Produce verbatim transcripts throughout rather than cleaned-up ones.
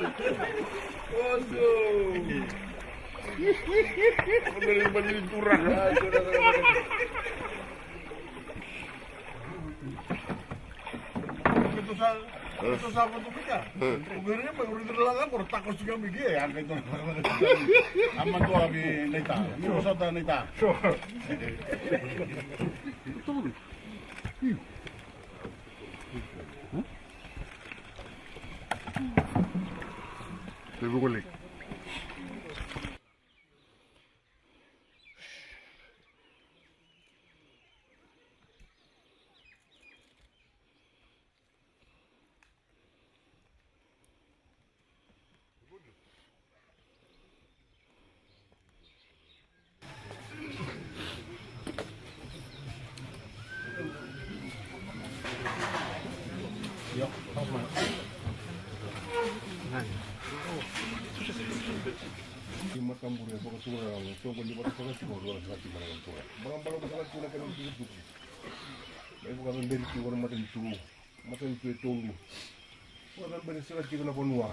Oso. Oso ni bani turaga. Keitou sa, keitou sa vodo kina. O Gary mai, o Riri Lala, o Tako Sigami ke, a keitou na. A matua ki Naita. Ni o sa ta Naita. Te vukuli. Ni matabure vakaturaga, soqoni vata sara tiko, rua sara tiko na turaga. Balabala sara tiko na kena tukutuku. Mai vakacaberi tiko na matanitu. Matanitu e tolu. Vakacaberi sara tiko na vanua.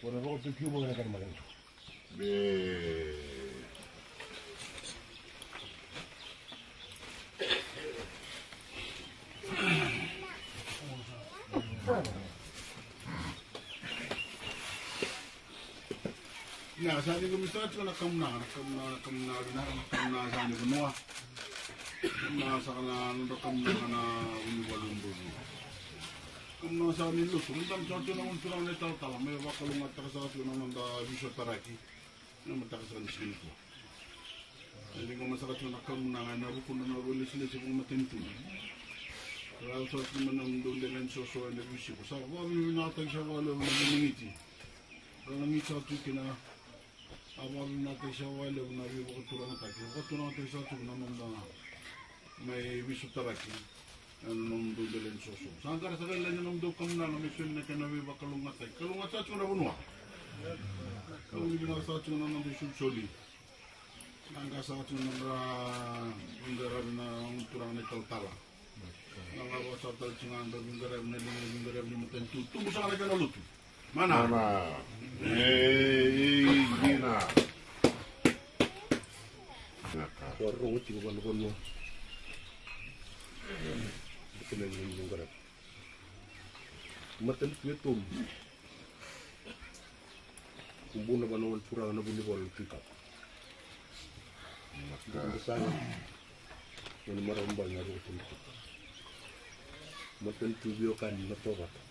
Vakacaberi tiko na kena matanitu. Be. Ia, sa ni gumi sara tiko na kamunaga, na kamunaga, na kamunaga vinaka, na kamunaga sa ni vanua. Kamunaga saka na nodra kamunaga na vunivalu. Kamunaga saka ni lotu, na damu saka tiko na gone turaga na italatala, me vakalougatataka saka tiko na noda veisotaraki. Na mataka saka ni siga nikua. Na liga ma saka tiko na kamunaga ena ruku na nodra veilesilesi vakamatanitu. Ra saka tiko na nomudou dela ni soso ena veisiko. Sa vakavinavinakataki saka vakalevu na veiligiti. Ra lagiti saka tiko kina. A vakavinavinakataki saka vakalevu na veivakaturagataki. Vakaturagataki saka tiko na noda mai veisotaraki. Ena nomudou dela ni soso. Sa qara saka i lagi na nomudou kamunaga me soli na kena veivakalougatataki. Kalougata saka tiko na vanua. Kalougata saka tiko na noda isolisoli. Na qara saka tiko na nodra veiqaravi na gone turaga na italatala. Na qara saka tale tiko na nodra veiqaravi na liga veiqaravi ni matanitu. Tubu saka na kena lotu. Mana. Mana. Ei, dina. Vinaka. Vakarorogo tiko vua na vanua. Kena liga ni veiqaravi. Matanitu e tolu. Kubuna vua na gone turaga na vunivalu na Tui Kapa. Vinaka. Kubu saka. Gone marama bale na Roko Tui Kapa. Matanitu veiwekani na Tovata.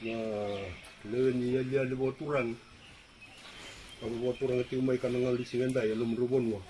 Na lewe ni yaliyali vakaturaga. Ka vakaturaga tiko mai ka na galu ni siga edai e nomudrau vanua.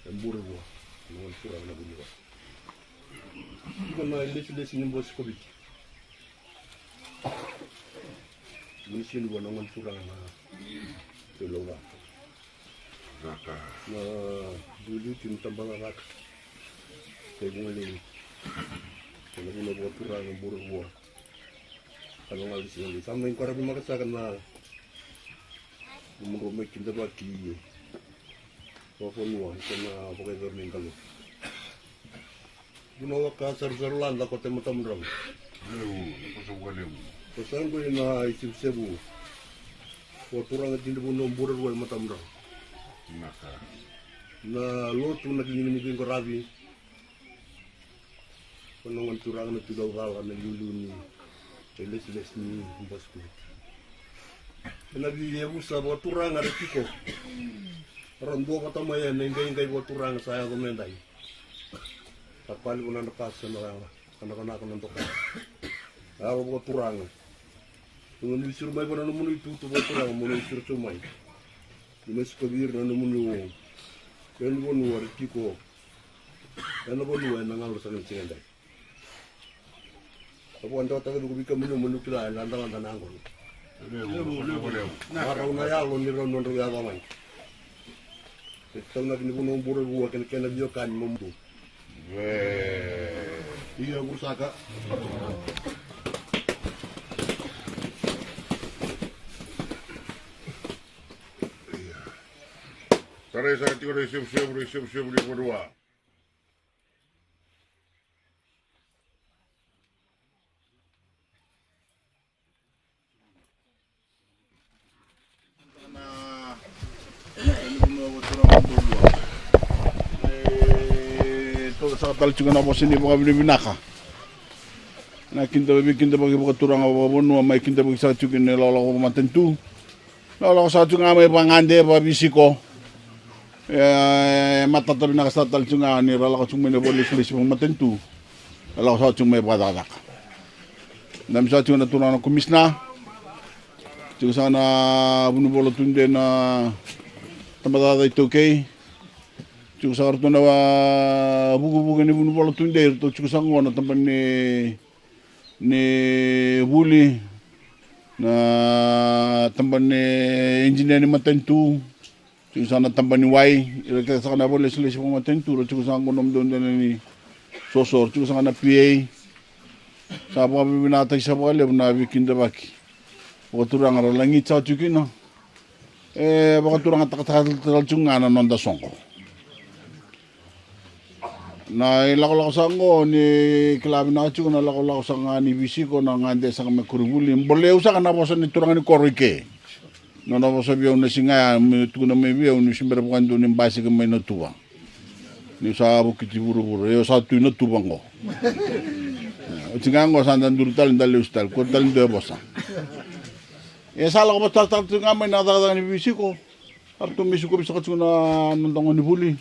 E bure vua na gone turaga na vunivalu. Iko na ilesilesi ni bose ko Viti. Muni sini vua na gone turaga na Tui Lauca. Vinaka. Na liuliu tiko ni tabana caka. Kei vugalei. Kei na vuna vakaturaga bure vua. Ka na gale siga ni sa mai qaravi maka saka na nomudrau mai kidavaki vakavanua, iko na vakaicari ni qalo. Vuna waka sarusaru lada ko te matamudrau. Levu, ko sa vuka levu. Ko sa qo i na isevusevu. Ko turaga tini vunau bure rua i matamudrau. Vinaka. Na lotu na kini ni veiqaravi. Ko na gone turaga na Tui Laucala na liuliu ni ilesilesi ni bose ko Viti. Ena veiyavusa vakaturaga ra tiko. Ra dua vata mai ena iqaiqai vakaturaga sa yaco me dai. Sa pali vua na dra pasa na yala. Ka na kanaka na doka. Yalo vakaturaga. Mo ni siro mai vua na nomuni itutu vakaturaga mo ni siro tiko mai. Ni mai sikovi ira na nomuni u. Ena vanua ra tiko. Ena vanua ena galu saka ni siga edai. Sa vakadewataka vei ko vei kemuni mo ni kila e ladalada na yaqona. Levu, levu, levu. Varau na yalo ni rau nodrau yaco mai. E taunaki ni vunau bure rua kei na kena veiwekani mo mudu. Ia, vurusaka. Tarai saka tiko na isevusevu, na isevusevu ni vanua. Tale tiko na vosa ni vakavinavinaka. Na kida, veikidavaki vakaturaga vakavanua, mai kidavaki saka tiko na ilakolako vakamatanitu. Ilakolako saka tiko ga mai vakagade, vakavisiko. E, matata vinaka saka tale tiko ga ni ra lako tiko mai na vakalesilesi vakamatanitu. Ra lako saka tiko mai vakacakacaka. Dabe saka tiko na turaga na komisina. Tiko saka na vunivola tudei na tabacakacaka iTaukei. Tiko saka ratou na vukevuke ni vunivola tudei, ratou tiko saka qo na tabana ni, ni vuli, na tabana ni engineer ni matanitu, tiko saka na tabana ni wai, ira kece saka na vakalesilesi vakamatanitu, ra tiko saka qo na nomudou dela ni soso, ra tiko saka na P A. Sa vakavinavinakataki saka vakalevu na veikidavaki vakaturaga ra lagiti saka tiko kina. E vakaturagataka tale tiko ga na noda soqo. Na ilakolako saka qo ni kila vinaka tiko na lakolako saka ga ni veisiko, na gade saka mai koronivuli. Boleu saka na vosa ni turaga ni koro i ke. Nona vosa vei au na siga ya, me tukuna mai vei au niu se bera vakadua ni basika mai Natuva. Niu sa vukiti vuravura, ia au sa tu i Natuva qo. Oti ga qo sa da duri tale, da lesu tale, kua tale dua e vosa. E sa lako vata tale tiko ga mai na cakacaka ni veisiko. Sa ratou mai sikovi saka tiko na, na noda gonevuli,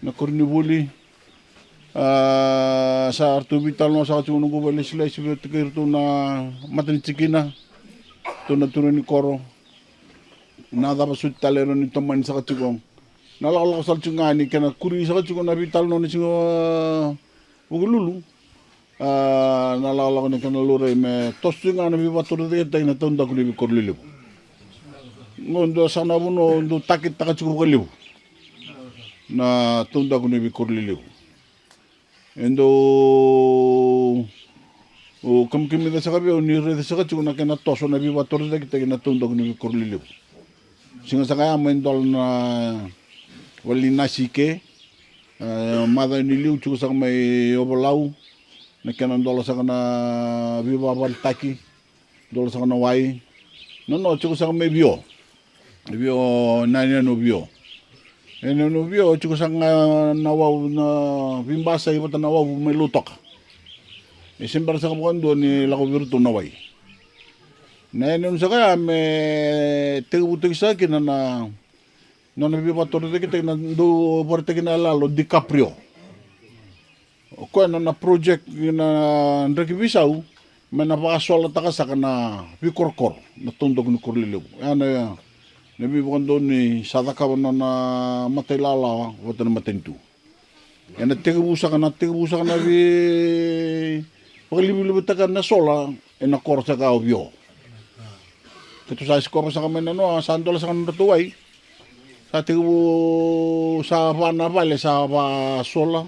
na koronivuli. A, sa ratou veitalanoa saka tiko noqu vakalesilesi vata kei iratou na matanitikina, ratou na turaga ni koro. Na cava soti tale e rawa ni tomani saka tiko. Na lakolako saka tiko ga ni kena kuri saka tiko na veitalanoa ni siga Vukelulu. A, na lakolako ni kena laurai me toso tiko ga na veivakatorocaketaki na taudaku ni veikoro lelevu. Qo dua saka na vanua dau taketaka tiko vakalevu na taudaku ni veikoro lelevu. E dau kamikamica saka vei au ni raica saka tiko na kena toso na veivakatorocaketaki na taudaku ni veikoro lelevu. Siga saka ya mai dola na vale ni nasi i ke. E, macawa ni liu tiko saka mai Ovalau na kena dola saka na veivakavaletaki, dola saka na wai. Nanoa tiko saka mai Vio. Vio, na yanuyanu o Vio. Yanuyanu o Vio tiko saka ga na wau na veibasai vata na wavu mai Lautoka. E se bera saka vakadua ni lako vei iratou na wai. Na yanuyanu saka ya me tekivutaki saka kina na nona veivakatorocaketaki na dau vakaraitaki na yaloyalo o DiCaprio. O koya na nona project na draki veisau me na vakasolataka saka na veikorokoro na taudaku ni koro lelevu. Ya na, na veivakadonui sa cakava na nona matailawalawa vata na matanitu. Ena tekivu saka na, tekivu saka na veivakalivalivataki na sola ena koro saka o Vio. Keitou sa sikova saka mai nanoa, sa dola saka na nodratou wai. Sa tekivu sa va na vale sa vasola.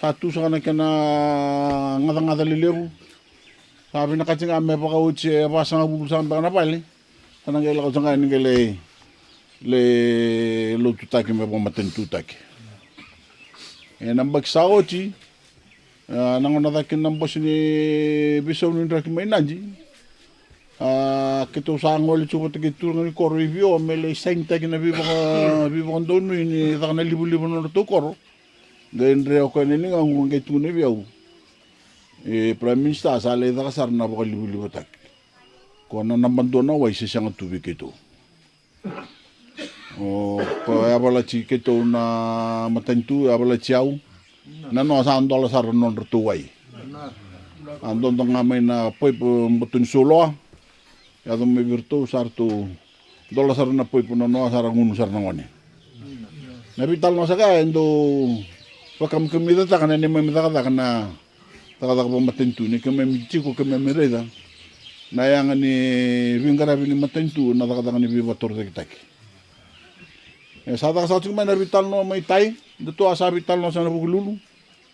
Sa tu saka na kena gacagaca lelevu. Sa vinakati ga me vakaoti e vasagavulu saka beka na vale. Sa na qai lako saka ga ni qai lai, lai lotutaki me vakamatanitutaki. Ena yabaki sa oti, a, na gauna caka kina na bose ni veisau ni draki mai Nadi. A, keitou sa gole tiko vata kei turaga ni koro i Vio me lai sainitaki na veivaka, veivakadonui ni caka na livaliva na nodratou koro. Qai dre o koya na ligaqu qai tukuna vei au, e, Prime Minister, sa lai caka sara na vakalivalivataki. Ko na naba dua na wai se sega tu vei keitou. O, ko yavalati keitou na matanitu, yavalati au. Nanoa sa dola sara na nodratou wai. A dodo ga mai na paipo, boto ni sauloa. Yaco mai vei iratou, sa ratou dola sara na paipo, nanoa sara, gunu sara na gone. Na veitalanoa saka ya e dau vakamikamicataka na neimami cakacaka na cakacaka vakamatanitu, ni keimami tiko, keimami raica na yaga ni veiqaravi ni matanitu na cakacaka ni veivakatorocaketaki. E sa caka saka tiko mai na veitalanoa mai Tai, datou a sa veitalanoa saka na Vukelulu.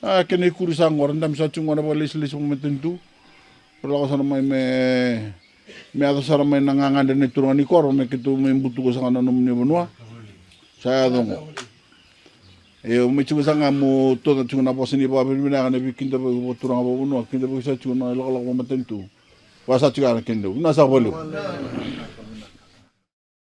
A, kena ikuri saka qo, ra dabe saka tiko qo na vakalesilesi vakamatanitu. Ra lako sara mai me, me yaco sara mai na gagadre ni turaga ni koro me keitou mai butuka saka na nomuni vanua. Sa yaco qo. E, au mai tiko saka ga meu tauca tiko na vosa ni vakavinavinaka, na veikidavaki vakaturaga vakavanua, kidavaki saka tiko na ilakolako vakamatanitu. Vaka saka tiko ya na kena levu. Vinaka saka vakalevu.